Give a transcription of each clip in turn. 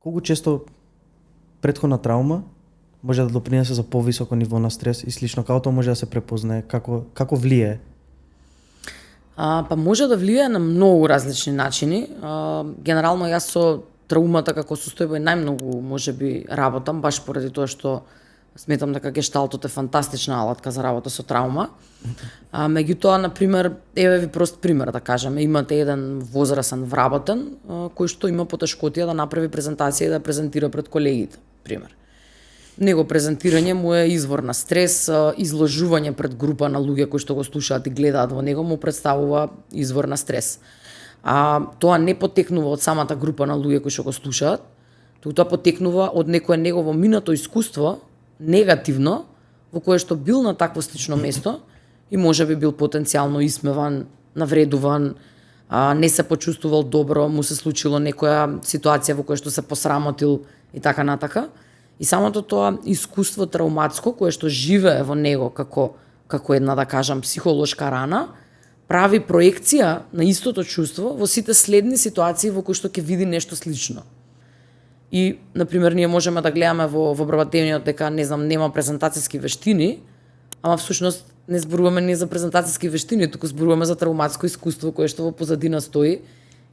Колку често претходна травма може да допринесе за повисоко ниво на стрес и слично, како тоа може да се препознае, како влијае? Па може да влијае на многу различни начини. Генерално јас со траумата како состојба најмногу можеби работам, баш поради тоа што сметам дека гешталтот е фантастична алатка за работа со траума. Меѓутоа, на пример, еве ви прост пример да кажеме, имате еден возрасен вработен кој што има потешкотија да направи презентација и да презентира пред колегите, пример. Него презентирање му е извор на стрес, изложување пред група на луѓе кои што го слушаат и гледаат во него му представува извор на стрес. Тоа не потекнува од самата група на луѓе кои што го слушаат, туку тоа потекнува од некое негово минато искуство, негативно, во кое што бил на такво слично место и можеби бил потенцијално исмеван, навредуван, не се почувствувал добро, му се случило некоја ситуација во која што се посрамотил и така натака. И самото тоа искуство трауматско кое што живее во него како една, да кажам, психолошка рана, прави проекција на истото чувство во сите следни ситуации во кои што ќе види нешто слично. И, например, ние можеме да гледаме во вработениот дека, не знам, нема презентацијски вештини, ама всушност не зборуваме ни за презентацијски вештини, туку зборуваме за трауматско искуство кое што во позадина стои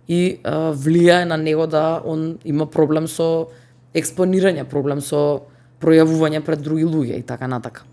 и влијае на него да он има проблем со експонирање, проблем со пројавување пред други луѓе и така натака.